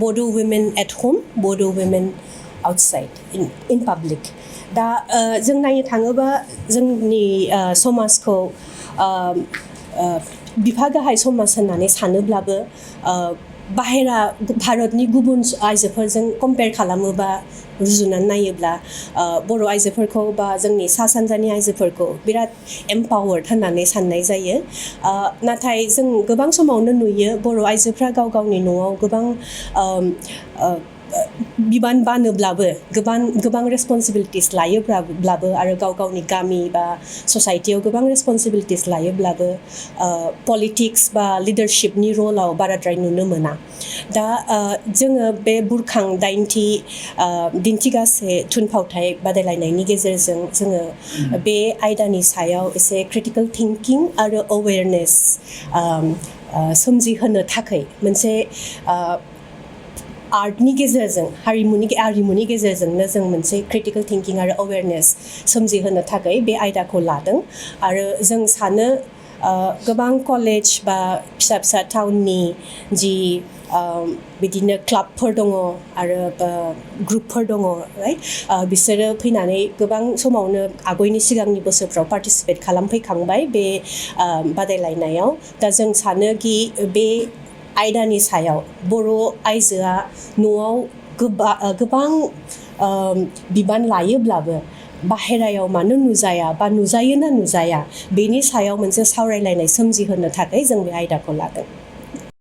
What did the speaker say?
Bodo women at home, Bodo women outside in public. दा जों नायनो थाङोबा जोंनि समाजखौ बिफा गाहाय समाज होननानै सानोब्लाबो बाहेरा भारतनि गुबुन आइजोफोरजों कम्पेयार खालामोबा रुजुनानै नायोब्ला बर' आइजोफोरखौ बा जोंनि सा सानजानि आइजोफोरखौ बिराद एम्पावार्ड होननानै साननाय जायो नाथाय जों गोबां समावनो नुयो बर' आइजोफ्रा गाव गावनि न'आव गोबां बिबान बानोब्लाबो गोबां रेसपन्सिबिलिटिस लायोब्लाबो आरो गाव गावनि गामि बा ससाइटियाव गोबां रेसपन्सिबिलिटिस लायोब्लाबो पलिटिक्स बा लिडारशिपनि रलाव बाराद्राय नुनो मोना दा जोङो बे बुरखां 9थि दिन्थिगासे थुनफावथाय बादायलायनायनि गेजेरजों जोङो बे आयदानि सायाव एसे क्रिटिकेल थिंकिं आरो अवेरनेस सोमजिहोनो थाखाय मोनसे आर्टनि गेजेरजों आरिमुनि गेजेरजोंनो जों मोनसे क्रिटिकेल थिंकिं आरो अवेरनेस सोमजिहोनो थाखाय बे आयदाखौ लादों आरो जों सानो गोबां कलेज बा फिसा फिसा टाउननि जि बिदिनो क्लाबफोर दङ आरो ग्रुपफोर दङ राइट बिसोरो फैनानै गोबां समावनो आगयनि सिगांनि बोसोरफ्राव पार्टिसिपेट खालामफैखांबाय बे बादायलायनायाव दा जों सानोखि बे आयदानि सायाव बर' आइजोआ न'आव गोबां बिबान लायोब्लाबो बाहेरायाव मानो नुजाया बा नुजायो ना नुजाया बेनि सायाव मोनसे सावरायलायनाय सोमजिहोनो थाखाय जों बे आयदाखौ लादों